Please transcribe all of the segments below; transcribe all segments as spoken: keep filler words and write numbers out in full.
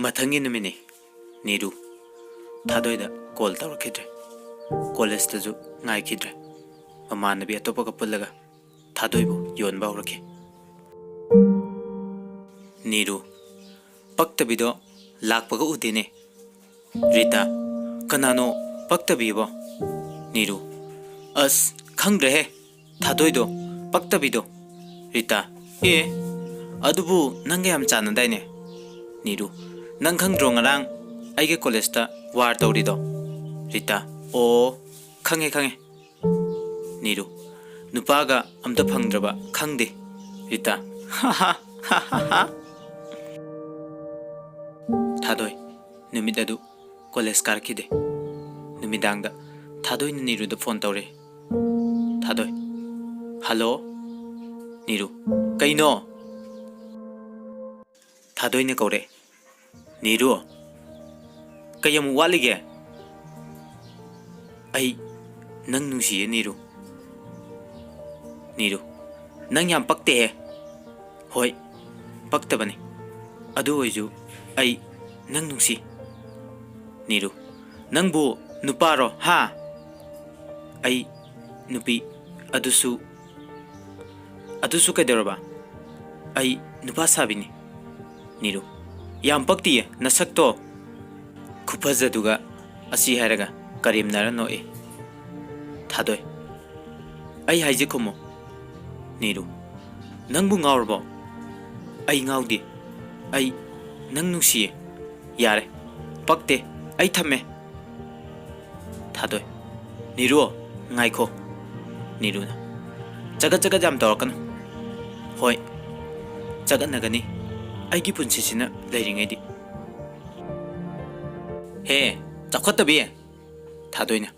ꯃꯊꯪꯒꯤ ꯅꯨꯃꯤꯠꯅꯤ꯫ ꯅꯤꯔꯨ ꯊꯥꯗꯣꯏꯗ ꯀꯣꯜ ꯇꯧꯔꯛꯈꯤꯗ꯭ꯔꯦ꯫ ꯀꯣꯂꯦꯖꯇꯁꯨ ꯉꯥꯏꯈꯤꯗ꯭ꯔꯦ꯫ ꯃꯃꯥꯟꯅꯕꯤ ꯑꯇꯣꯞꯄꯒ ꯄꯨꯜꯂꯒ ꯊꯥꯗꯣꯏꯕꯨ ꯌꯣꯟꯕ ꯍꯧꯔꯛꯈꯤ꯫ ꯅꯤꯔꯨ ꯄꯛꯇꯕꯤꯗꯣ ꯂꯥꯛꯄꯒ ꯎꯗꯦꯅꯦ꯫ ꯔꯤꯇꯥ, ꯀꯅꯥꯅꯣ ꯄꯛꯇꯕꯤꯕꯣ? ꯅꯤꯔꯨ, ꯑꯁ, ꯈꯪꯗ꯭ꯔꯦꯍꯦ꯫ ꯊꯥꯗꯣꯏꯗꯣ, ꯄꯛꯇꯕꯤꯗꯣ꯫ ꯔꯤꯇꯥ, ꯑꯦ, ꯑꯗꯨꯕꯨ ꯅꯪꯒ ꯌꯥꯝ ꯆꯥꯟꯅꯗꯥꯏꯅꯦ? ꯅꯤꯔꯨ, ꯅꯪ ꯈꯪꯗ꯭ꯔꯣ ꯉꯔꯥꯡ ꯑꯩꯒ ꯀꯣꯂꯦꯖꯇ ꯋꯥꯔ ꯇꯧꯔꯤꯗꯣ? ꯔꯤꯇꯥ, ꯑꯣ, ꯈꯪꯉꯦ, ꯈꯪꯉꯦ꯫ ꯅꯤꯔꯨ, ꯅꯨꯄꯥꯒ ꯑꯝꯇ ꯐꯪꯗ꯭ꯔꯕ ꯈꯪꯗꯦ꯫ ꯔꯤꯇꯥ, ꯊꯥꯗꯣꯏ, ꯅꯨꯃꯤꯠ ꯑꯗꯨ ꯀꯣꯂꯦꯖ ꯀꯥꯔꯛꯈꯤꯗꯦ꯫ ꯅꯨꯃꯤꯗꯥꯡꯗ ꯊꯥꯗꯣꯏꯅ ꯅꯤꯔꯨꯗ ꯐꯣꯟ ꯇꯧꯔꯦ꯫ ꯊꯥꯗꯣꯏ, ꯍꯜꯂꯣ꯫ ꯅꯤꯔꯨ, ꯀꯩꯅꯣ? ꯊꯥꯗꯣꯏꯅ ꯀꯧꯔꯛꯑꯦ꯫ ꯅꯤꯔꯨ, ꯀꯩ ꯑꯃꯨꯛ ꯋꯥꯠꯂꯤꯒꯦ? ꯑꯩ ꯅꯪ ꯅꯨꯡꯁꯤꯌꯦ ꯅꯤꯔꯨ꯫ ꯅꯤꯔꯨ, ꯅꯪ ꯌꯥꯝ ꯄꯛꯇꯦꯍꯦ꯫ ꯍꯣꯏ, ꯄꯛꯇꯕꯅꯤ꯫ ꯑꯗꯨ ꯑꯣꯏꯁꯨ ꯑꯩ ꯅꯪ ꯅꯨꯡꯁꯤ꯫ ꯅꯤꯔꯨ, ꯅꯪꯕꯨ ꯅꯨꯄꯥꯔꯣ, ꯍꯥ? ꯑꯩ ꯅꯨꯄꯤ, ꯑꯗꯨꯁꯨ, ꯑꯗꯨꯁꯨ ꯀꯩꯗꯧꯔꯕ? ꯑꯩ ꯅꯨꯄꯥ ꯁꯥꯕꯤꯅꯤ꯫ ꯅꯤꯔꯨ, ꯌꯥꯝ ꯄꯛꯇꯤꯌꯦ ꯅꯁꯛꯇꯣ꯫ ꯈꯨꯐꯖꯗꯨꯒ꯫ ꯑꯁꯤ ꯍꯥꯏꯔꯒ ꯀꯔꯦꯝꯅꯔ ꯅꯣꯛꯏ꯫ ꯊꯥꯗꯣꯏ, ꯑꯩ ꯍꯥꯏꯁꯦ ꯈꯨꯝꯃꯨ꯫ ꯅꯤꯔꯨ, ꯅꯪꯕꯨ ꯉꯥꯎꯔꯕꯣ? ꯑꯩ ꯉꯥꯎꯗꯦ꯫ ꯑꯩ ꯅꯪ ꯅꯨꯡꯁꯤꯌꯦ꯫ ꯌꯥꯔꯦ, ꯄꯛꯇꯦ, ꯑꯩ ꯊꯝꯃꯦ꯫ ꯊꯥꯗꯣꯏ, ꯅꯤꯔꯨ, ꯉꯥꯏꯈꯣ꯫ ꯅꯤꯔꯨꯅ, ꯆꯒꯠ ꯆꯒꯠ ꯌꯥꯝ ꯇꯧꯔꯛꯀꯅꯨ꯫ ꯍꯣꯏ, ꯆꯒꯠꯅꯒꯅꯤ, ꯑꯩꯒꯤ ꯄꯨꯟꯁꯤꯁꯤꯅ ꯂꯩꯔꯤꯉꯩꯗꯤ꯫ ꯍꯦ, ꯆꯥꯎꯈꯠꯇꯕꯤ! ꯊꯥꯗꯣꯏꯅ,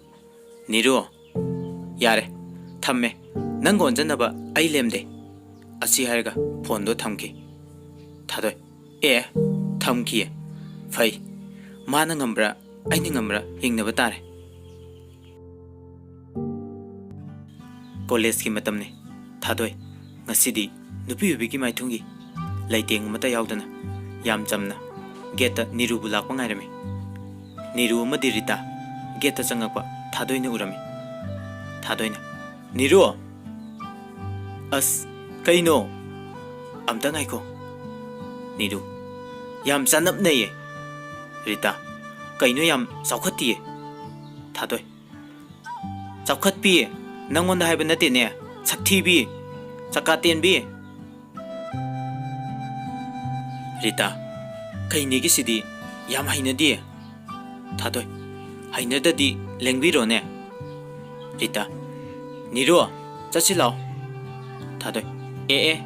ꯅꯤꯔꯨ, ꯌꯥꯔꯦ, ꯊꯝꯃꯦ, ꯅꯪꯒ ꯑꯣꯟꯖꯟꯅꯕ ꯑꯩ ꯂꯦꯝꯗꯦ꯫ ꯑꯁꯤ ꯍꯥꯏꯔꯒ ꯐꯣꯟꯗꯣ ꯊꯝꯈꯤ꯫ ꯊꯥꯗꯣꯏ, ꯑꯦ, ꯊꯝꯈꯤꯌꯦ꯫ ꯐꯩ, ꯃꯥꯅ ꯉꯝꯕ꯭ꯔꯥ ꯑꯩꯅ ꯉꯝꯕ꯭ꯔꯥ ꯌꯦꯡꯅꯕ ꯇꯥꯔꯦ꯫ ꯀꯣꯂꯦꯖꯀꯤ ꯃꯇꯝꯅꯤ꯫ ꯊꯥꯗꯣꯏ, ꯉꯁꯤꯗꯤ ꯅꯨꯄꯤ ꯑꯣꯏꯕꯤꯒꯤ ꯃꯥꯏꯊꯣꯡꯒꯤ ꯂꯩꯇꯦꯡ ꯑꯃꯠꯇ ꯌꯥꯎꯗꯅ ꯌꯥꯝ ꯆꯝꯅ ꯒꯦꯠꯇ ꯅꯤꯔꯨꯕꯨ ꯂꯥꯛꯄ ꯉꯥꯏꯔꯝꯃꯤ꯫ ꯅꯤꯔꯨ ꯑꯃꯗꯤ ꯔꯤꯇꯥ ꯒꯦꯠꯇ ꯆꯪꯉꯛꯄ ꯊꯥꯗꯣꯏꯅ ꯎꯔꯝꯃꯤ꯫ ꯊꯥꯗꯣꯏꯅ, "ꯅꯤꯔꯨ!" "ꯑꯁ, ꯀꯩꯅꯣ?" "ꯑꯝꯇ ꯉꯥꯏꯈꯣ꯫" ꯅꯤꯔꯨ, "ꯌꯥꯝ ꯆꯥꯅꯞꯅꯩꯌꯦ꯫" ꯔꯤꯇꯥ, "ꯀꯩꯅꯣ, ꯌꯥꯝ ꯆꯥꯎꯈꯠꯇꯤꯌꯦ꯫" ꯊꯥꯗꯣꯏ, "ꯆꯥꯎꯈꯠꯄꯤ? ꯅꯪꯉꯣꯟꯗ ꯍꯥꯏꯕ ꯅꯠꯇꯦꯅꯦ, ꯁꯛꯊꯤꯕꯤ, ꯆꯀꯥ ꯇꯦꯟꯕꯤ꯫" ꯔꯤꯇꯥ, "ꯀꯩꯅꯦꯒꯤꯁꯤꯗꯤ ꯌꯥꯝ ꯍꯩꯅꯗꯤꯌꯦ꯫" ꯊꯥꯗꯣꯏ, "ꯍꯩꯅꯗꯗꯤ ꯂꯦꯡꯕꯤꯔꯣꯅꯦ꯫" ꯔꯤꯇꯥ, "ꯅꯤꯔꯨ, ꯆꯠꯁꯤ ꯂꯥꯛꯑꯣ꯫" ꯊꯥꯗꯣꯏ, "ꯑꯦ ꯑꯦ,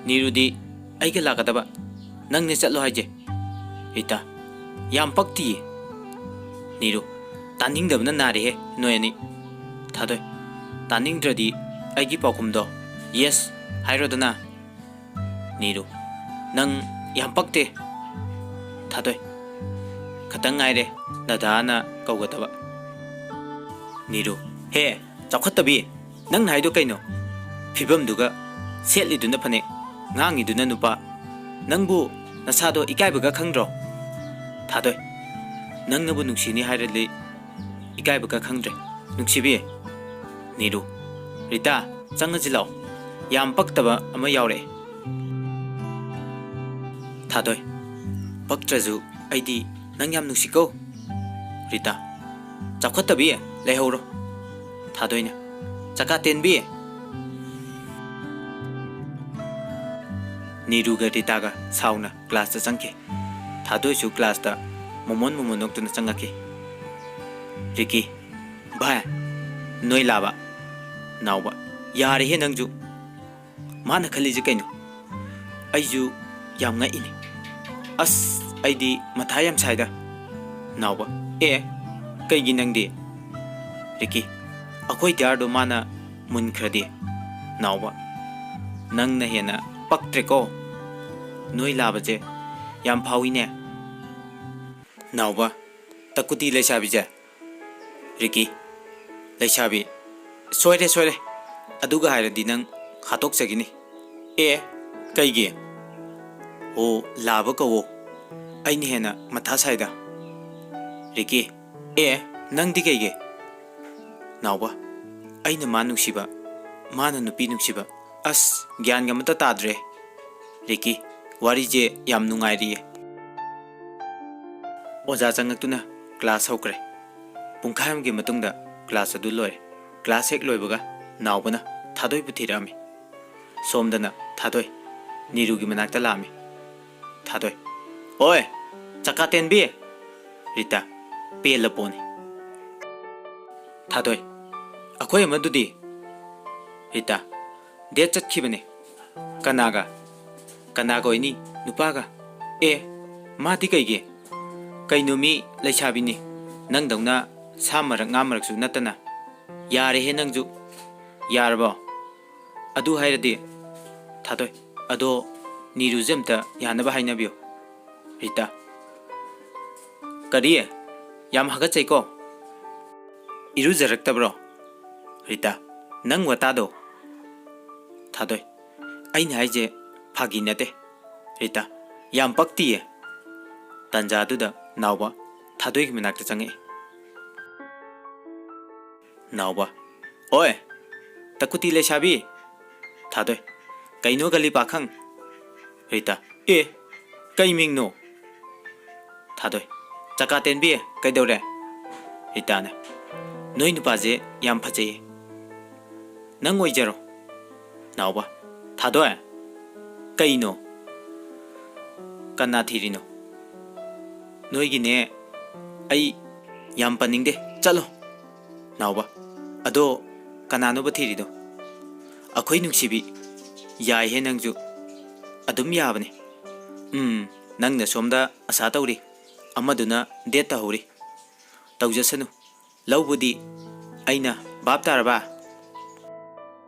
ꯅꯤꯔꯨꯗꯤ ꯑꯩꯒ ꯂꯥꯛꯀꯗꯕ, ꯅꯪꯅꯦ ꯆꯠꯂꯣ ꯍꯥꯏꯁꯦ꯫" ꯔꯤꯇꯥ, "ꯌꯥꯝ ꯄꯛꯇꯤꯌꯦ꯫" ꯅꯤꯔꯨ, "ꯇꯥꯅꯤꯡꯗꯕꯅ ꯅꯥꯔꯦꯍꯦ ꯅꯣꯏ ꯑꯅꯤ꯫" ꯊꯥꯗꯣꯏ, "ꯇꯥꯅꯤꯡꯗ꯭ꯔꯗꯤ ꯑꯩꯒꯤ ꯄꯥꯎꯈꯨꯝꯗꯣ ꯌꯦꯁ ꯍꯥꯏꯔꯣꯗꯅ꯫" ꯅꯤꯔꯨ, "ꯅꯪ ꯌꯥꯝ ꯄꯛꯇꯦ꯫" ꯊꯥꯗꯣꯏ, "ꯈꯇꯪ ꯉꯥꯏꯔꯦ ꯗꯗꯥꯅ ꯀꯧꯒꯗꯕ꯫" ꯅꯤꯔꯨ, "ꯍꯦ, ꯆꯥꯎꯈꯠꯇꯕꯤ, ꯅꯪꯅ ꯍꯥꯏꯗꯣ ꯀꯩꯅꯣ? ꯐꯤꯕꯝꯗꯨꯒ, ꯁꯦꯠꯂꯤꯗꯨꯅ ꯐꯅꯦꯛ, ꯉꯥꯡꯉꯤꯗꯨꯅ ꯅꯨꯄꯥ, ꯅꯪꯕꯨ ꯅꯁꯥꯗꯣ ꯏꯀꯥꯏꯕꯒ ꯈꯪꯗ꯭ꯔꯣ?" ꯊꯥꯗꯣꯏ, "ꯅꯪꯅꯕꯨ ꯅꯨꯡꯁꯤꯅꯤ ꯍꯥꯏꯔꯗꯤ ꯏꯀꯥꯏꯕꯒ ꯈꯪꯗ꯭ꯔꯦ, ꯅꯨꯡꯁꯤꯕꯤ꯫" ꯅꯤꯔꯨ, "ꯔꯤꯇꯥ, ꯆꯪꯉꯁꯤ ꯂꯥꯛꯑꯣ, ꯌꯥꯝ ꯄꯛꯇꯕ ꯑꯃ ꯌꯥꯎꯔꯛꯑꯦ꯫" ꯊꯥꯗꯣꯏ, "ꯄꯛꯇ꯭ꯔꯁꯨ ꯑꯩꯗꯤ ꯅꯪ ꯌꯥꯝ ꯅꯨꯡꯁꯤꯀꯣ꯫" ꯔꯤꯇꯥ, "ꯆꯥꯎꯈꯠꯇꯕꯤ, ꯂꯩꯍꯧꯔꯣ꯫" ꯊꯥꯗꯣꯏꯅ, "ꯆꯀꯥ ꯇꯦꯟꯕꯤ꯫" ꯅꯤꯔꯨꯒ ꯔꯤꯇꯥꯒ ꯁꯥꯎꯅ ꯀ꯭ꯂꯥꯁꯇ ꯆꯪꯈꯤ꯫ ꯊꯥꯗꯣꯏꯁꯨ ꯀ꯭ꯂꯥꯁꯇ ꯃꯣꯃꯣꯟ ꯃꯣꯃꯣꯟ ꯅꯣꯛꯇꯨꯅ ꯆꯪꯉꯛꯈꯤ꯫ ꯔꯤꯀꯤ, "ꯚꯥꯏ, ꯅꯣꯏ ꯂꯥꯕ꯫" ꯅꯥꯎꯕ, "ꯌꯥꯔꯦꯍꯦ ꯅꯪꯁꯨ꯫ ꯃꯥꯅ ꯈꯜꯂꯤꯁꯦ ꯀꯩꯅꯣ? ꯑꯩꯁꯨ ꯌꯥꯝ ꯉꯛꯏꯅꯦ꯫ ꯑꯁ, ꯑꯩꯗꯤ ꯃꯊꯥ ꯌꯥꯝ ꯁꯥꯏꯗ꯫" ꯅꯥꯎꯕ, "ꯑꯦ, ꯀꯩꯒꯤ ꯅꯪꯗꯤ?" ꯔꯤꯀꯤ, "ꯑꯩꯈꯣꯏ ꯗꯤꯌꯥꯔꯗꯣ ꯃꯥꯅ ꯃꯨꯟꯈ꯭ꯔꯗꯤ꯫" ꯅꯥꯎꯕ, "ꯅꯪꯅ ꯍꯦꯟꯅ ꯄꯛꯇ꯭ꯔꯦꯀꯣ꯫ ꯅꯣꯏ ꯂꯥꯕꯁꯦ ꯌꯥꯝ ꯐꯥꯎꯏꯅꯦ꯫" ꯅꯥꯎꯕ, "ꯇꯀꯨꯇꯤ ꯂꯩꯁꯥꯕꯤꯁꯦ꯫" ꯔꯤꯀꯤ, "ꯂꯩꯁꯥꯕꯤ, ꯁꯣꯏꯔꯦ, ꯁꯣꯏꯔꯦ꯫ ꯑꯗꯨꯒ ꯍꯥꯏꯔꯗꯤ ꯅꯪ ꯍꯥꯠꯇꯣꯛꯆꯈꯤꯅꯤ꯫" "ꯑꯦ, ꯀꯩꯒꯤ?" "ꯑꯣ, ꯂꯥꯕ ꯀꯧꯋꯣ꯫" ꯑꯩꯅ ꯍꯦꯟꯅ ꯃꯊꯥ ꯁꯥꯏꯗ꯫ ꯔꯤꯀꯤ, ꯑꯦ, ꯅꯪꯗꯤ ꯀꯩꯒꯤ? ꯅꯥꯎꯕ, ꯑꯩꯅ ꯃꯥ ꯅꯨꯡꯁꯤꯕ, ꯃꯥꯅ ꯅꯨꯄꯤ ꯅꯨꯡꯁꯤꯕ꯫ ꯑꯁ, ꯒ꯭ꯌꯥꯟꯒ ꯑꯃꯠꯇ ꯇꯥꯗ꯭ꯔꯦ꯫ ꯔꯤꯀꯤ, ꯋꯥꯔꯤꯁꯦ ꯌꯥꯝ ꯅꯨꯡꯉꯥꯏꯔꯤꯌꯦ꯫ ꯑꯣꯖꯥ ꯆꯪꯉꯛꯇꯨꯅ ꯀ꯭ꯂꯥꯁ ꯍꯧꯈ꯭ꯔꯦ꯫ ꯄꯨꯡꯈꯥꯏ ꯑꯃꯒꯤ ꯃꯇꯨꯡꯗ ꯀ꯭ꯂꯥꯁ ꯑꯗꯨ ꯂꯣꯏꯔꯦ꯫ ꯀ꯭ꯂꯥꯁ ꯍꯦꯛ ꯂꯣꯏꯕꯒ ꯅꯥꯎꯕꯅ ꯊꯥꯗꯣꯏꯕꯨ ꯊꯤꯔꯛꯑꯝꯃꯤ꯫ ꯁꯣꯝꯗꯅ ꯊꯥꯗꯣꯏ ꯅꯤꯔꯨꯒꯤ ꯃꯅꯥꯛꯇ ꯂꯥꯛꯑꯝꯃꯤ꯫ ꯊꯥꯗꯣꯏ, "ꯑꯣꯏ, ꯆꯀꯥ ꯇꯦꯟꯕꯤ!" ꯔꯤꯇꯥ, "ꯄꯦꯜꯂ ꯄꯣꯠꯅꯤ꯫" ꯊꯥꯗꯣꯏ, "ꯑꯩꯈꯣꯏ ꯑꯃꯗꯨꯗꯤ?" ꯔꯤꯇꯥ, "ꯗꯦꯠ ꯆꯠꯈꯤꯕꯅꯦ꯫" "ꯀꯅꯥꯒ?" "ꯀꯅꯥꯒ ꯑꯣꯏꯅꯤ? ꯅꯨꯄꯥꯒ꯫" "ꯑꯦ, ꯃꯥꯗꯤ ꯀꯩꯒꯤ?" "ꯀꯩꯅꯣ ꯃꯤ ꯂꯩꯁꯥꯕꯤꯅꯤ, ꯅꯪꯗꯧꯅ ꯁꯥ ꯃꯔꯛ ꯉꯥ ꯃꯔꯛꯁꯨ ꯅꯠꯇꯅ꯫" "ꯌꯥꯔꯦꯍꯦ ꯅꯪꯁꯨ꯫" "ꯌꯥꯔꯕꯣ?" "ꯑꯗꯨ ꯍꯥꯏꯔꯗꯤ꯫" ꯊꯥꯗꯣꯏ, "ꯑꯗꯣ ꯅꯤꯔꯨꯁꯦ ꯑꯝꯇ ꯌꯥꯅꯕ ꯍꯥꯏꯅꯕꯤꯌꯨ꯫" ꯔꯤꯇꯥ, "ꯀꯔꯤ? ꯌꯥꯝ ꯍꯥꯒꯠꯆꯩꯀꯣ?" "ꯏꯔꯨꯖꯔꯛꯇꯕ꯭ꯔꯣ?" ꯔꯤꯇꯥ, "ꯅꯪ ꯋꯥꯇꯥꯗꯣ꯫" ꯊꯥꯗꯣꯏ, "ꯑꯩꯅ ꯍꯥꯏꯁꯦ ꯐꯥꯒꯤ ꯅꯠꯇꯦ꯫" ꯔꯤꯇꯥ, "ꯌꯥꯝ ꯄꯛꯇꯤꯌꯦ꯫" ꯇꯥꯟꯖꯥꯗꯨꯗ ꯅꯥꯎꯕ ꯊꯥꯗꯣꯏꯒꯤ ꯃꯅꯥꯛꯇ ꯆꯪꯉꯛꯏ꯫ ꯅꯥꯎꯕ, "ꯑꯣꯏ, ꯇꯀꯨꯇꯤ ꯂꯩꯁꯥꯕꯤ!" ꯊꯥꯗꯣꯏ, "ꯀꯩꯅꯣ ꯒꯂꯤ ꯄꯥꯈꯪ?" ꯔꯤꯇꯥ, "ꯑꯦ, ꯀꯩ ꯃꯤꯡꯅꯣ?" ꯊꯥꯗꯣꯏ, "ꯆꯀꯥ ꯇꯦꯟꯕꯤ, ꯀꯩꯗꯧꯔꯦ?" ꯔꯤꯇꯥꯅ, "ꯅꯣꯏ ꯅꯨꯄꯥꯁꯦ ꯌꯥꯝ ꯐꯖꯩꯌꯦ꯫ ꯅꯪ ꯑꯣꯏꯖꯔꯣ꯫" ꯅꯥꯎꯕ, "ꯊꯥꯗꯣꯏ, ꯀꯩꯅꯣ? ꯀꯅꯥ ꯊꯤꯔꯤꯅꯣ?" "ꯅꯣꯏꯒꯤꯅꯦ, ꯑꯩ ꯌꯥꯝ ꯄꯟꯅꯤꯡꯗꯦ, ꯆꯠꯂꯣ꯫" ꯅꯥꯎꯕ, "ꯑꯗꯣ ꯀꯅꯥꯅꯣꯕ ꯊꯤꯔꯤꯗꯣ?" "ꯑꯩꯈꯣꯏ ꯅꯨꯡꯁꯤꯕꯤ꯫" "ꯌꯥꯏꯍꯦ ꯅꯪꯁꯨ, ꯑꯗꯨꯝ ꯌꯥꯕꯅꯦ꯫" "ꯎꯝ, ꯅꯪꯅ ꯁꯣꯝꯗ ꯑꯁꯥ ꯇꯧꯔꯤ, ꯑꯃꯗꯨꯅ ꯗꯦꯠ ꯇꯧꯍꯧꯔꯤ꯫ ꯇꯧꯖꯁꯅꯨ, ꯂꯧꯕꯨꯗꯤ ꯑꯩꯅ ꯚꯥꯞ ꯇꯥꯔꯕ?"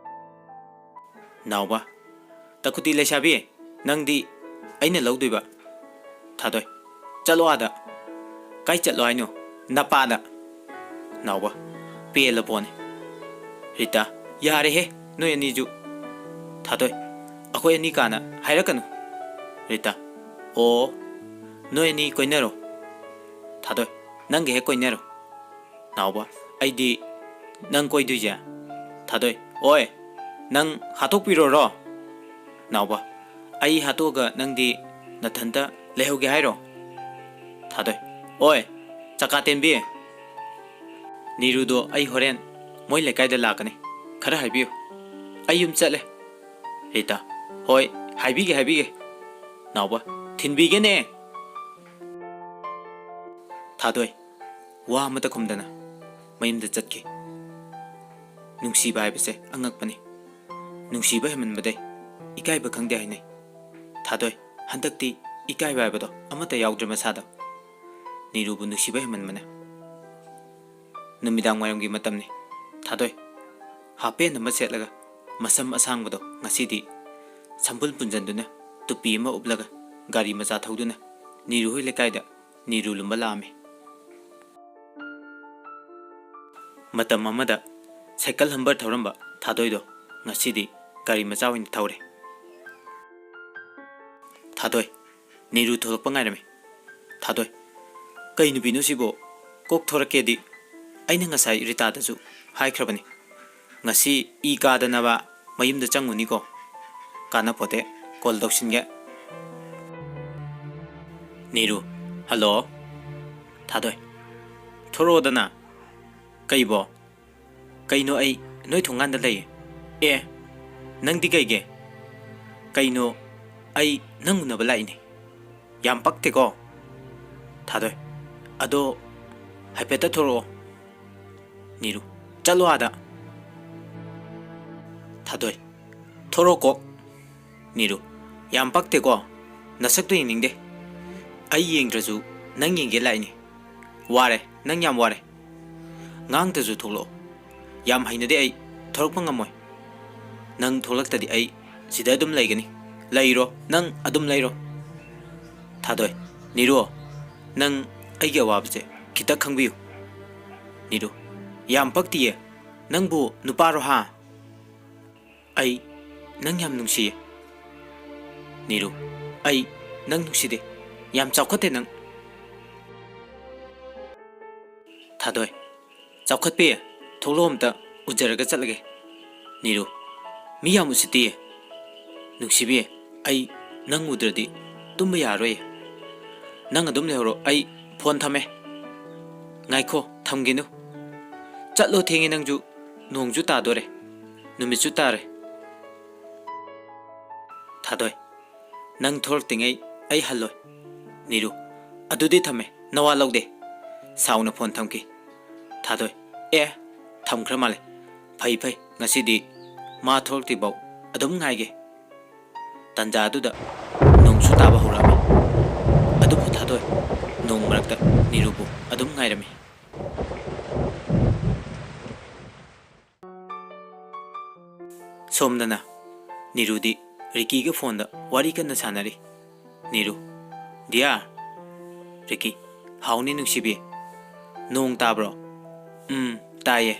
ꯅꯥꯎꯕ, "ꯇꯀꯨꯇꯤ ꯂꯩꯁꯥꯕꯤ, ꯅꯪꯗꯤ ꯑꯩꯅ ꯂꯧꯗꯣꯏꯕ꯫" ꯊꯥꯗꯣꯏ, "ꯆꯠꯂꯣ ꯑꯥꯗ꯫" "ꯀꯥꯏ ꯆꯠꯂꯣ ꯍꯥꯏꯅꯣ? ꯅꯄꯥꯗ꯫" ꯅꯥꯎꯕ, "ꯄꯦꯜꯂ ꯄꯣꯠꯅꯤ꯫" ꯔꯤꯇꯥ, "ꯌꯥꯔꯦꯍꯦ, ꯅꯣꯏ ꯑꯅꯤꯁꯨ꯫" ꯊꯥꯗꯣꯏ, "ꯑꯩꯈꯣꯏ ꯑꯅꯤ ꯀꯥꯅ ꯍꯥꯏꯔꯛꯀꯅꯨ꯫" ꯔꯤꯇꯥ, "ꯑꯣ, ꯅꯣꯏ ꯑꯅꯤ ꯀꯣꯏꯅꯔꯣ꯫ ꯊꯥꯗꯣꯏ, ꯅꯪꯒ ꯍꯦꯛ ꯀꯣꯏꯅꯔꯣ꯫ ꯅꯥꯎꯕ, ꯑꯩꯗꯤ ꯅꯪ ꯀꯣꯏꯗꯣꯏꯁꯦ꯫ ꯊꯥꯗꯣꯏ, ꯑꯣꯏ, ꯅꯪ ꯍꯥꯠꯇꯣꯛꯄꯤꯔꯣꯔꯣ? ꯅꯥꯎꯕ, ꯑꯩ ꯍꯥꯠꯇꯣꯛꯑꯒ ꯅꯪꯗꯤ ꯅꯊꯟꯇ ꯂꯩꯍꯧꯒꯦ ꯍꯥꯏꯔꯣ? ꯊꯥꯗꯣꯏ, ꯑꯣꯏ, ꯆꯀꯥ ꯇꯦꯟꯕꯤ꯫ ꯅꯤꯔꯨꯗꯣ ꯑꯩ ꯍꯣꯔꯦꯟ ꯃꯣꯏ ꯂꯩꯀꯥꯏꯗ ꯂꯥꯛꯀꯅꯤ, ꯈꯔ ꯍꯥꯏꯕꯤꯌꯨ꯫ ꯑꯩ ꯌꯨꯝ ꯆꯠꯂꯦ꯫ ꯔꯤꯇꯥ, ꯍꯣꯏ, ꯍꯥꯏꯕꯤꯒꯦ, ꯍꯥꯏꯕꯤꯒꯦ꯫ ꯅꯥꯎꯕ, ꯊꯤꯟꯕꯤꯒꯦꯅꯦ꯫ ꯊꯥꯗꯣꯏ, ꯋꯥ ꯑꯃꯇ ꯈꯨꯝꯗꯅ ꯃꯌꯨꯝꯗ ꯆꯠꯈꯤ꯫ ꯅꯨꯡꯁꯤꯕ ꯍꯥꯏꯕꯁꯦ ꯑꯉꯛꯄꯅꯤ꯫ ꯅꯨꯡꯁꯤꯕ ꯍꯦꯟꯃꯟꯕꯗꯩ ꯏꯀꯥꯏꯕ ꯈꯪꯗꯦ ꯍꯥꯏꯅꯩ꯫ ꯊꯥꯗꯣꯏ, ꯍꯟꯗꯛꯇꯤ ꯏꯀꯥꯏꯕ ꯍꯥꯏꯕꯗꯣ ꯑꯃꯠꯇ ꯌꯥꯎꯗ꯭ꯔꯦ ꯃꯁꯥꯗ꯫ ꯅꯤꯔꯨꯕꯨ ꯅꯨꯡꯁꯤꯕ ꯍꯦꯟꯃꯟꯕꯅ꯫ ꯅꯨꯃꯤꯗꯥꯡ ꯋꯥꯏꯔꯝꯒꯤ ꯃꯇꯝꯅꯤ꯫ ꯊꯥꯗꯣꯏ, ꯍꯥꯄꯦꯟ ꯑꯃ ꯁꯦꯠꯂꯒ ꯃꯁꯝ ꯑꯁꯥꯡꯕꯗꯣ ꯉꯁꯤꯗꯤ ꯁꯝꯕꯨꯜ ꯄꯨꯟꯖꯟꯗꯨꯅ, ꯇꯨꯄꯤ ꯑꯃ ꯎꯞꯂꯒ, ꯒꯥꯔꯤ ꯃꯆꯥ ꯊꯧꯗꯨꯅ ꯅꯤꯔꯨ ꯍꯣꯏ ꯂꯩꯀꯥꯏꯗ ꯅꯤꯔꯨ ꯂꯨꯝꯕ ꯂꯥꯛꯑꯝꯃꯤ꯫ ꯃꯇꯝ ꯑꯃꯗ ꯁꯥꯏꯀꯜ ꯍꯝꯕꯔ ꯊꯧꯔꯝꯕ ꯊꯥꯗꯣꯏꯗꯣ ꯉꯁꯤꯗꯤ ꯒꯥꯔꯤ ꯃꯆꯥ ꯑꯣꯏꯅ ꯊꯧꯔꯦ꯫ ꯊꯥꯗꯣꯏ, ꯅꯤꯔꯨ ꯊꯣꯛꯂꯛꯄ ꯉꯥꯏꯔꯝꯃꯤ꯫ ꯊꯥꯗꯣꯏ, ꯀꯩ ꯅꯨꯄꯤꯅꯣ ꯁꯤꯕꯣ? ꯀꯣꯛ ꯊꯣꯔꯛꯀꯦꯗꯤ ꯑꯩꯅ ꯉꯁꯥꯏ ꯔꯤꯇꯥꯗꯁꯨ ꯍꯥꯏꯈ꯭ꯔꯕꯅꯤ꯫ ꯉꯁꯤ ꯏ ꯀꯥꯗꯅꯕ ꯃꯌꯨꯝꯗ ꯆꯪꯉꯨꯅꯤꯀꯣ꯫ ꯀꯥꯟꯅꯄꯣꯠꯇꯦ, ꯀꯣꯜ ꯇꯧꯁꯤꯟꯒꯦ꯫ ꯅꯤꯔꯨ, ꯍꯜꯂꯣ꯫ ꯊꯥꯗꯣꯏ, ꯊꯣꯔꯛꯑꯣꯗꯅ꯫ ꯀꯩꯕꯣ? ꯀꯩꯅꯣ ꯑꯩ ꯅꯣꯏ ꯊꯣꯡꯒꯥꯟꯗ ꯂꯩꯌꯦ꯫ ꯑꯦ, ꯅꯪꯗꯤ ꯀꯩꯒꯤ? ꯀꯩꯅꯣ ꯑꯩ ꯅꯪ ꯎꯅꯕ ꯂꯥꯛꯏꯅꯦ꯫ ꯌꯥꯝ ꯄꯛꯇꯦꯀꯣ꯫ ꯊꯥꯗꯣꯏ, ꯑꯗꯣ ꯍꯥꯏꯐꯦꯠꯇ ꯊꯣꯔꯛꯑꯣ꯫ ꯅꯤꯔꯨ, ꯆꯠꯂꯣ ꯑꯥꯗ꯫ ꯊꯥꯗꯣꯏ, ꯊꯣꯔꯛꯑꯣ ꯀꯣꯛ꯫ ꯅꯤꯔꯨ, ꯌꯥꯝ ꯄꯛꯇꯦꯀꯣ꯫ ꯅꯁꯛꯇꯣ ꯌꯦꯡꯅꯤꯡꯗꯦ꯫ ꯑꯩ ꯌꯦꯡꯗ꯭ꯔꯁꯨ ꯅꯪ ꯌꯦꯡꯒꯦ ꯂꯥꯛꯏꯅꯦ꯫ ꯋꯥꯔꯦ, ꯅꯪ ꯌꯥꯝ ꯋꯥꯔꯦ꯫ ꯉꯥꯡꯇꯁꯨ ꯊꯣꯛꯂꯛꯑꯣ꯫ ꯌꯥꯝ ꯍꯩꯅꯗꯦ ꯑꯩ꯫ ꯊꯣꯔꯛꯄ ꯉꯝꯃꯣꯏ꯫ ꯅꯪ ꯊꯣꯛꯂꯛꯇꯗꯤ ꯑꯩ ꯁꯤꯗ ꯑꯗꯨꯝ ꯂꯩꯒꯅꯤ꯫ ꯂꯩꯔꯣ, ꯅꯪ ꯑꯗꯨꯝ ꯂꯩꯔꯣ꯫ ꯊꯥꯗꯣꯏ, ꯅꯤꯔꯨ, ꯅꯪ ꯑꯩꯒꯤ ꯑꯋꯥꯕꯁꯦ ꯈꯤꯇ ꯈꯪꯕꯤꯌꯨ꯫ ꯅꯤꯔꯨ, ꯌꯥꯝ ꯄꯛꯇꯤꯌꯦ꯫ ꯅꯪꯕꯨ ꯅꯨꯄꯥꯔꯣ ꯍꯥ? ꯑꯩ ꯅꯪ ꯌꯥꯝ ꯅꯨꯡꯁꯤꯌꯦ꯫ ꯅꯤꯔꯨ, ꯑꯩ ꯅꯪ ꯅꯨꯡꯁꯤꯗꯦ꯫ ꯌꯥꯝ ꯆꯥꯎꯈꯠꯇꯦ ꯅꯪ꯫ ꯊꯥꯗꯣꯏ, ꯆꯥꯎꯈꯠꯄꯤ, ꯊꯣꯛꯂꯛꯑꯣ ꯑꯝꯇ ꯎꯖꯔꯒ ꯆꯠꯂꯒꯦ꯫ ꯅꯤꯔꯨ, ꯃꯤ ꯌꯥꯝ ꯎꯁꯤꯠꯇꯤꯌꯦ꯫ ꯅꯨꯡꯁꯤꯕꯤ, ꯑꯩ ꯅꯪ ꯎꯗ꯭ꯔꯗꯤ ꯇꯨꯝꯕ ꯌꯥꯔꯣꯏꯌꯦ꯫ ꯅꯪ ꯑꯗꯨꯝ ꯂꯩꯍꯧꯔꯣ, ꯑꯩ ꯐꯣꯟ ꯊꯝꯃꯦ꯫ ꯉꯥꯏꯈꯣ, ꯊꯝꯒꯤꯅꯨ꯫ ꯆꯠꯂꯣ, ꯊꯦꯡꯉꯦ ꯅꯪꯁꯨ, ꯅꯣꯡꯁꯨ ꯇꯥꯗꯣꯔꯦ, ꯅꯨꯃꯤꯠꯁꯨ ꯇꯥꯔꯦ꯫ ꯊꯥꯗꯣꯏ, ꯅꯪ ꯊꯣꯛꯂꯛꯇ꯭ꯔꯤꯉꯩ ꯑꯩ ꯍꯜꯂꯣꯏ꯫ ꯅꯤꯔꯨ, ꯑꯗꯨꯗꯤ ꯊꯝꯃꯦ, ꯅꯋꯥ ꯂꯧꯗꯦ꯫ ꯁꯥꯎꯅ ꯐꯣꯟ ꯊꯝꯈꯤ꯫ ꯊꯥꯗꯣꯏ, ꯑꯦ, ꯊꯝꯈ꯭ꯔ ꯃꯥꯜꯂꯦ꯫ ꯐꯩ ꯐꯩ, ꯉꯁꯤꯗꯤ ꯃꯥ ꯊꯣꯛꯂꯛꯇ꯭ꯔꯤꯐꯥꯎ ꯑꯗꯨꯝ ꯉꯥꯏꯒꯦ꯫ ꯇꯟꯖꯥ ꯑꯗꯨꯗ ꯅꯣꯡꯁꯨ ꯇꯥꯕ ꯍꯧꯔꯛꯑꯝꯃꯤ꯫ ꯑꯗꯨꯕꯨ ꯊꯥꯗꯣꯏ ꯅꯣꯡ ꯃꯔꯛꯇ ꯅꯤꯔꯨꯕꯨ ꯑꯗꯨꯝ ꯉꯥꯏꯔꯝꯃꯤ꯫ ꯁꯣꯝꯗꯅ ꯅꯤꯔꯨꯗꯤ ꯔꯤꯀꯤꯒ ꯐꯣꯟꯗ ꯋꯥꯔꯤ ꯀꯟꯅ ꯁꯥꯟꯅꯔꯤ꯫ ꯅꯤꯔꯨ, "ꯗꯤꯌꯥꯔ"꯫ ꯔꯤꯀꯤ, "ꯍꯥꯎꯅꯤ ꯅꯨꯡꯁꯤꯕꯤ꯫ ꯅꯣꯡ ꯇꯥꯕ꯭ꯔꯣ?" "ꯎꯝ, ꯇꯥꯏꯌꯦ"꯫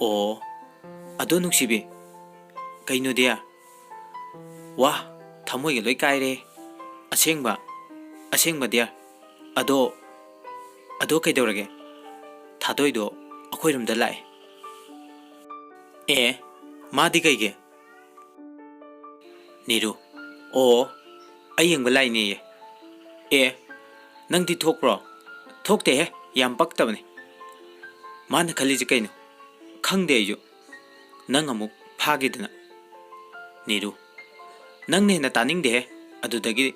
"ꯑꯣ, ꯑꯗꯣ ꯅꯨꯡꯁꯤꯕꯤ"꯫ "ꯀꯩꯅꯣ ꯗꯤꯌꯥꯔ?" "ꯋꯥ, ꯊꯃꯣꯏꯒ ꯂꯣꯏ ꯀꯥꯏꯔꯦ꯫ ꯑꯁꯦꯡꯕ, ꯑꯁꯦꯡꯕ ꯗꯤꯌꯥꯔ꯫ ꯑꯗꯣ, ꯑꯗꯣ ꯀꯩꯗꯧꯔꯒꯦ?" "ꯊꯥꯗꯣꯏꯗꯣ ꯑꯩꯈꯣꯏꯔꯣꯝꯗ ꯂꯥꯛꯑꯦ"꯫ "ꯑꯦ, ꯃꯥꯗꯤ ꯀꯩꯒꯤ?" ꯅꯤꯔꯨ, "ꯑꯣ, ꯑꯩ ꯌꯦꯡꯕ ꯂꯥꯛꯏꯅꯦꯌꯦ"꯫ "ꯑꯦ, ꯅꯪꯗꯤ ꯊꯣꯛꯄ꯭ꯔꯣ?" "ꯊꯣꯛꯇꯦꯍꯦ, ꯌꯥꯝ ꯄꯛꯇꯕꯅꯦ"꯫ "ꯃꯥꯅ ꯈꯜꯂꯤꯁꯦ ꯀꯩꯅꯣ? ꯈꯪꯗꯦ ꯑꯩꯁꯨ꯫ ꯅꯪ ꯑꯃꯨꯛ ꯐꯥꯈꯤꯗꯅ"꯫ ꯅꯤꯔꯨ, "ꯅꯪꯅ ꯍꯦꯟꯅ ꯇꯥꯅꯤꯡꯗꯦꯍꯦ ꯑꯗꯨꯗꯒꯤ"꯫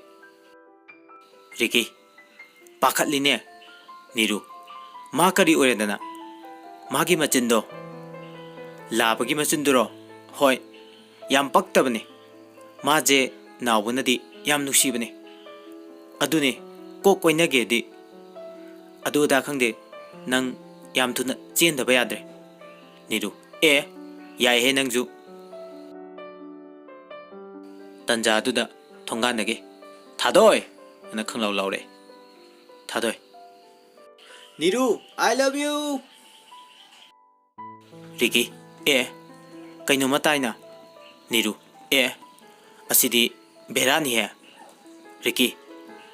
ꯔꯤꯀꯤ, ꯄꯥꯈꯠꯂꯤꯅꯦ꯫ ꯅꯤꯔꯨ, "ꯃꯥ ꯀꯔꯤ ꯑꯣꯏꯔꯦꯗꯅ? ꯃꯥꯒꯤ ꯃꯆꯤꯟꯗꯣ"꯫ "ꯂꯥꯕꯒꯤ ꯃꯆꯤꯟꯗꯨꯔꯣ?" "ꯍꯣꯏ, ꯌꯥꯝ ꯄꯛꯇꯕꯅꯦ꯫ ꯃꯥꯁꯦ ꯅꯥꯎꯕꯅꯗꯤ ꯌꯥꯝ ꯅꯨꯡꯁꯤꯕꯅꯦ꯫ ꯑꯗꯨꯅꯦ, ꯀꯣꯛ ꯀꯣꯏꯅꯒꯦꯗꯤ"꯫ "ꯑꯗꯨ ꯑꯗꯥ ꯈꯪꯗꯦ, ꯅꯪ ꯌꯥꯝ ꯊꯨꯅ ꯆꯦꯟꯗꯕ ꯌꯥꯗ꯭ꯔꯦ"꯫ ꯅꯤꯔꯨ, "ꯑꯦ, ꯌꯥꯏꯍꯦ ꯅꯪꯁꯨ"꯫ ꯇꯟꯖꯥ ꯑꯗꯨꯗ ꯊꯣꯡꯒꯥꯟꯗꯒꯤ "ꯊꯥꯗꯣꯏ!" ꯑꯅ ꯈꯪꯂꯥꯎ ꯂꯥꯎꯔꯛꯑꯦ꯫ ꯊꯥꯗꯣꯏ, "ꯅꯤꯔꯨ, I love you!" ꯔꯤꯀꯤ, "ꯑꯦ, ꯀꯩꯅꯣꯝꯃ ꯇꯥꯏꯅ"꯫ ꯅꯤꯔꯨ, "ꯑꯦ, ꯑꯁꯤꯗꯤ ꯕꯦꯔꯥꯅꯤꯍꯦ"꯫ ꯔꯤꯀꯤ,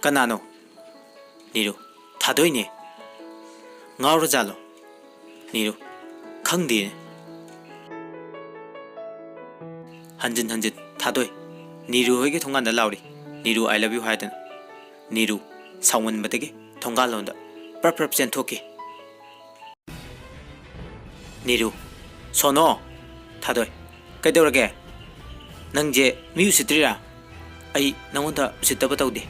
"ꯀꯅꯥꯅꯣ?" ꯅꯤꯔꯨ, "ꯊꯥꯗꯣꯏꯅꯦ꯫" "ꯉꯥꯎꯔꯖꯥꯠꯂꯣ?" ꯅꯤꯔꯨ, "ꯈꯪꯗꯦꯅꯦ꯫" ꯍꯟꯖꯤꯟ ꯍꯟꯖꯤꯟ ꯊꯥꯗꯣꯏ ꯅꯤꯔꯨ ꯍꯣꯏꯒꯤ ꯊꯣꯡꯒꯥꯟꯗ ꯂꯥꯎꯔꯤ, "ꯅꯤꯔꯨ, I love you" ꯍꯥꯏꯗꯅ꯫ ꯅꯤꯔꯨ ꯁꯥꯎꯃꯟꯕꯗꯒꯤ ꯊꯣꯡꯒꯥꯜꯂꯣꯝꯗ ꯄ꯭ꯔꯞ ꯄ꯭ꯔꯞ ꯆꯦꯟꯊꯣꯛꯈꯤ꯫ ꯅꯤꯔꯨ, "ꯁꯣꯅꯣ!" ꯊꯥꯗꯣꯏ, "ꯀꯩꯗꯧꯔꯒꯦ? ꯅꯪꯁꯦ ꯃꯤ ꯎꯁꯤꯠꯇ꯭ꯔꯤꯔꯥ? ꯑꯩ ꯅꯪꯉꯣꯟꯗ ꯎꯁꯤꯠꯇꯕ ꯇꯧꯗꯦ꯫"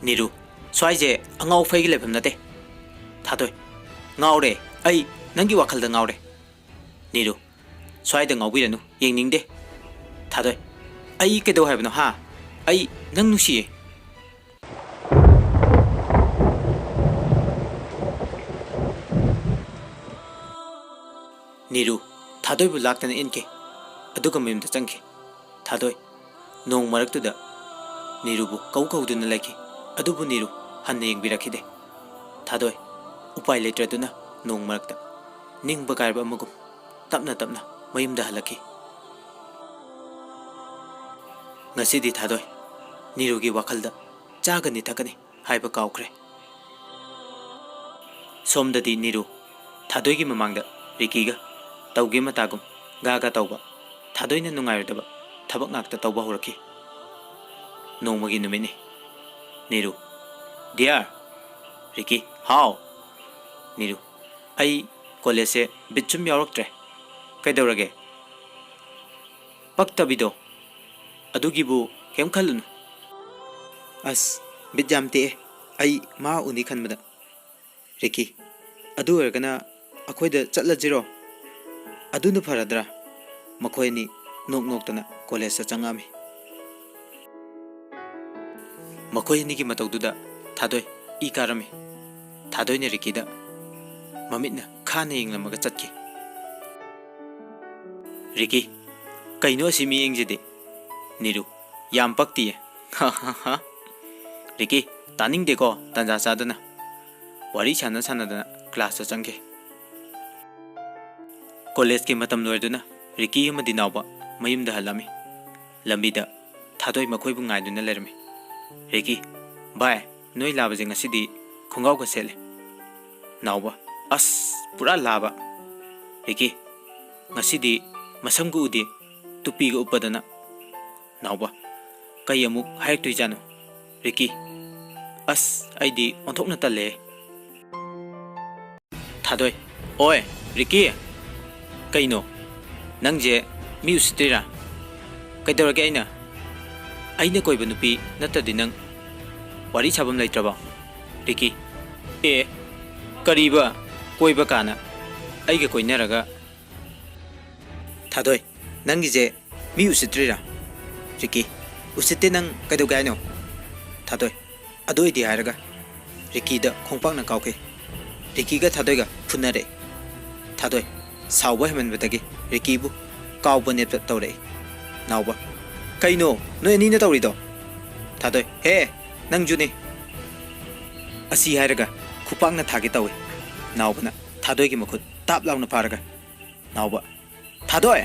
ꯅꯤꯔꯨ, "ꯁ꯭ꯋꯥꯏꯁꯦ ꯑꯉꯥꯎ ꯐꯩꯒꯤ ꯂꯩꯐꯝ ꯅꯠꯇꯦ꯫" ꯊꯥꯗꯣꯏ, "ꯉꯥꯎꯔꯦ, ꯑꯩ ꯅꯪꯒꯤ ꯋꯥꯈꯜꯗ ꯉꯥꯎꯔꯦ꯫" ꯅꯤꯔꯨ, "ꯁ꯭ꯋꯥꯏꯗ ꯉꯥꯎꯕꯤꯔꯅꯨ, ꯌꯦꯡꯅꯤꯡꯗꯦ꯫" ꯊꯥꯗꯣꯏ, "ꯑꯩ ꯀꯩꯗꯧ ꯍꯥꯏꯕꯅꯣ, ꯍꯥ? ꯑꯩ ꯅꯪ ꯅꯨꯡꯁꯤꯌꯦ꯫" ꯅꯤꯔꯨ ꯊꯥꯗꯣꯏꯕꯨ ꯂꯥꯛꯇꯅ ꯏꯟꯈꯤ, ꯑꯗꯨꯒ ꯃꯌꯨꯝꯗ ꯆꯪꯈꯤ꯫ ꯊꯥꯗꯣꯏ ꯅꯣꯡ ꯃꯔꯛꯇꯨꯗ ꯅꯤꯔꯨꯕꯨ ꯀꯧ ꯀꯧꯗꯨꯅ ꯂꯩꯈꯤ, ꯑꯗꯨꯕꯨ ꯅꯤꯔꯨ ꯍꯟꯅ ꯌꯦꯡꯕꯤꯔꯛꯈꯤꯗꯦ꯫ ꯊꯥꯗꯣꯏ ꯎꯄꯥꯏ ꯂꯩꯇ꯭ꯔꯗꯨꯅ ꯅꯣꯡ ꯃꯔꯛꯇ ꯅꯤꯡꯕ ꯀꯥꯏꯔꯕ ꯑꯃꯒꯨꯝ ꯇꯞꯅ ꯇꯞꯅ ꯃꯌꯨꯝꯗ ꯍꯜꯂꯛꯈꯤ꯫ ꯉꯁꯤꯗꯤ ꯊꯥꯗꯣꯏ ꯅꯤꯔꯨꯒꯤ ꯋꯥꯈꯜꯗ ꯆꯥꯒꯅꯤ ꯊꯛꯀꯅꯤ ꯍꯥꯏꯕ ꯀꯥꯎꯈ꯭ꯔꯦ꯫ ꯁꯣꯝꯗꯗꯤ ꯅꯤꯔꯨ ꯊꯥꯗꯣꯏꯒꯤ ꯃꯃꯥꯡꯗ ꯔꯤꯀꯤꯒ ꯇꯧꯒꯦ ꯃꯇꯥꯒꯨꯝ ꯒꯥ ꯒꯥ ꯇꯧꯕ, ꯊꯥꯗꯣꯏꯅ ꯅꯨꯡꯉꯥꯏꯔꯣꯏꯗꯕ ꯊꯕꯛ ꯉꯥꯛꯇ ꯇꯧꯕ ꯍꯧꯔꯛꯈꯤ꯫ ꯅꯣꯡꯃꯒꯤ ꯅꯨꯃꯤꯠꯅꯤ꯫ ꯅꯤꯔꯨ, "ꯗꯤꯌꯥꯔ!" ꯔꯤꯀꯤ, "ꯍꯥꯎ!" ꯅꯤꯔꯨ, "ꯑꯩ ꯀꯣꯂꯦꯖꯁꯦ ꯕꯤꯠ ꯁꯨꯝ ꯌꯥꯎꯔꯛꯇ꯭ꯔꯦ꯫" "ꯀꯩꯗꯧꯔꯒꯦ?" "ꯄꯛꯇꯕꯤꯗꯣ, ꯑꯗꯨꯒꯤꯕꯨ ꯀꯩꯝ ꯈꯜꯂꯨꯅꯨ꯫" "ꯑꯁ, ꯕꯤꯠ ꯌꯥꯝ ꯇꯦꯛꯑꯦ ꯑꯩ ꯃꯥ ꯎꯅꯤ ꯈꯟꯕꯗ꯫" ꯔꯤꯀꯤ, "ꯑꯗꯨ ꯑꯣꯏꯔꯒꯅ ꯑꯩꯈꯣꯏꯗ ꯆꯠꯂꯁꯤꯔꯣ? ꯑꯗꯨꯅ ꯐꯔꯗ꯭ꯔꯥ?" ꯃꯈꯣꯏ ꯑꯅꯤ ꯅꯣꯛ ꯅꯣꯛꯇꯅ ꯀꯣꯂꯦꯖꯇ ꯆꯪꯉꯛꯑꯝꯃꯤ꯫ ꯃꯈꯣꯏ ꯑꯅꯤꯒꯤ ꯃꯇꯧꯗꯨꯗ ꯊꯥꯗꯣꯏ ꯏ ꯀꯥꯔꯝꯃꯤ꯫ ꯊꯥꯗꯣꯏꯅ ꯔꯤꯀꯤꯗ ꯃꯃꯤꯠꯅ ꯈꯥꯅ ꯌꯦꯡꯂꯝꯃꯒ ꯆꯠꯈꯤ꯫ ꯔꯤꯀꯤ, "ꯀꯩꯅꯣ ꯑꯁꯤ ꯃꯤꯠꯌꯦꯡꯁꯤꯗꯤ?" ꯅꯤꯔꯨ, "ꯌꯥꯝ ꯄꯛꯇꯤꯌꯦ꯫" ꯔꯤꯀꯤ, "ꯇꯥꯅꯤꯡꯗꯦꯀꯣ, ꯇꯟꯖꯥ ꯆꯥꯗꯅ꯫" ꯋꯥꯔꯤ ꯁꯥꯟꯅ ꯁꯥꯟꯅꯗꯅ ꯀ꯭ꯂꯥꯁꯇ ꯆꯪꯈꯤ꯫ ꯀꯣꯂꯦꯖꯀꯤ ꯃꯇꯝ ꯂꯣꯏꯔꯗꯨꯅ ꯔꯤꯀꯤ ꯑꯃꯗꯤ ꯅꯥꯎꯕ ꯃꯌꯨꯝꯗ ꯍꯜꯂꯝꯃꯤ꯫ ꯂꯝꯕꯤꯗ ꯊꯥꯗꯣꯏ ꯃꯈꯣꯏꯕꯨ ꯉꯥꯏꯗꯨꯅ ꯂꯩꯔꯝꯃꯤ꯫ ꯔꯤꯀꯤ, ꯚꯥꯏ, ꯅꯣꯏ ꯂꯥꯕꯁꯦ ꯉꯁꯤꯗꯤ ꯈꯣꯡꯒ꯭ꯔꯥꯎꯒ ꯁꯦꯠꯂꯦ꯫ ꯅꯥꯎꯕ, ꯑꯁ, ꯄꯨꯔꯥ ꯂꯥꯕ꯫ ꯔꯤꯀꯤ, ꯉꯁꯤꯗꯤ ꯃꯁꯝꯒ ꯎꯗꯦ, ꯇꯨꯄꯤꯒ ꯎꯞꯄꯗꯅ꯫ ꯅꯥꯎꯕ, ꯀꯩ ꯑꯃꯨꯛ ꯍꯥꯏꯔꯛꯇꯣꯏꯖꯥꯠꯅꯣ? ꯔꯤꯀꯤ, ꯑꯁ, ꯑꯩꯗꯤ ꯑꯣꯟꯊꯣꯛꯅ ꯇꯜꯂꯦ꯫ ꯊꯥꯗꯣꯏ, ꯑꯣꯏ, ꯔꯤꯀꯤ, ꯀꯩꯅꯣ? ꯅꯪꯁꯦ ꯃꯤ ꯎꯁꯤꯠꯇ꯭ꯔꯤꯔꯥ? ꯀꯩꯗꯧꯔꯒꯦ ꯑꯩꯅ? ꯑꯩꯅ ꯀꯣꯏꯕ ꯅꯨꯄꯤ ꯅꯠꯇ꯭ꯔꯗꯤ ꯅꯪ ꯋꯥꯔꯤ ꯁꯥꯐꯝ ꯂꯩꯇ꯭ꯔꯕꯣ? ꯔꯤꯀꯤ, ꯑꯦ, ꯀꯔꯤꯕ ꯀꯣꯏꯕ ꯀꯥꯅ ꯑꯩꯒ ꯀꯣꯏꯅꯔꯒ? ꯊꯥꯗꯣꯏ, ꯅꯪꯒꯤꯁꯦ ꯃꯤ ꯎꯁꯤꯠꯇ꯭ꯔꯤꯔꯥ? ꯔꯤꯀꯤ, ꯎꯁꯤꯠꯇꯦ, ꯅꯪ ꯀꯩꯗꯧꯒꯦ ꯍꯥꯏꯅꯣ? ꯊꯥꯗꯣꯏ, ꯑꯗꯨ ꯑꯣꯏꯗꯤ ꯍꯥꯏꯔꯒ ꯔꯤꯀꯤꯗ ꯈꯣꯡꯄꯥꯛꯅ ꯀꯥꯎꯈꯤ꯫ ꯔꯤꯀꯤꯒ ꯊꯥꯗꯣꯏꯒ ꯐꯨꯅꯔꯦ꯫ ꯊꯥꯗꯣꯏ, ꯁꯥꯎꯕ ꯍꯦꯟꯃꯟꯕꯗꯒꯤ ꯔꯤꯀꯤꯕꯨ ꯀꯥꯎꯕ ꯅꯦꯠꯄ ꯇꯧꯔꯛꯏ꯫ ꯅꯥꯎꯕ, ꯀꯩꯅꯣ ꯅꯣꯏ ꯑꯅꯤꯅ ꯇꯧꯔꯤꯗꯣ? ꯊꯥꯗꯣꯏ, ꯍꯦ, ꯅꯪꯖꯨꯅꯤ꯫ ꯑꯁꯤ ꯍꯥꯏꯔꯒ ꯈꯨꯄꯥꯛꯅ ꯊꯥꯒꯦ ꯇꯧꯏ꯫ ꯅꯥꯎꯕꯅ ꯊꯥꯗꯣꯏꯒꯤ ꯃꯈꯨꯠ ꯇꯥꯞ ꯂꯥꯎꯅ ꯐꯥꯔꯒ, ꯅꯥꯎꯕ, ꯊꯥꯗꯣꯏ!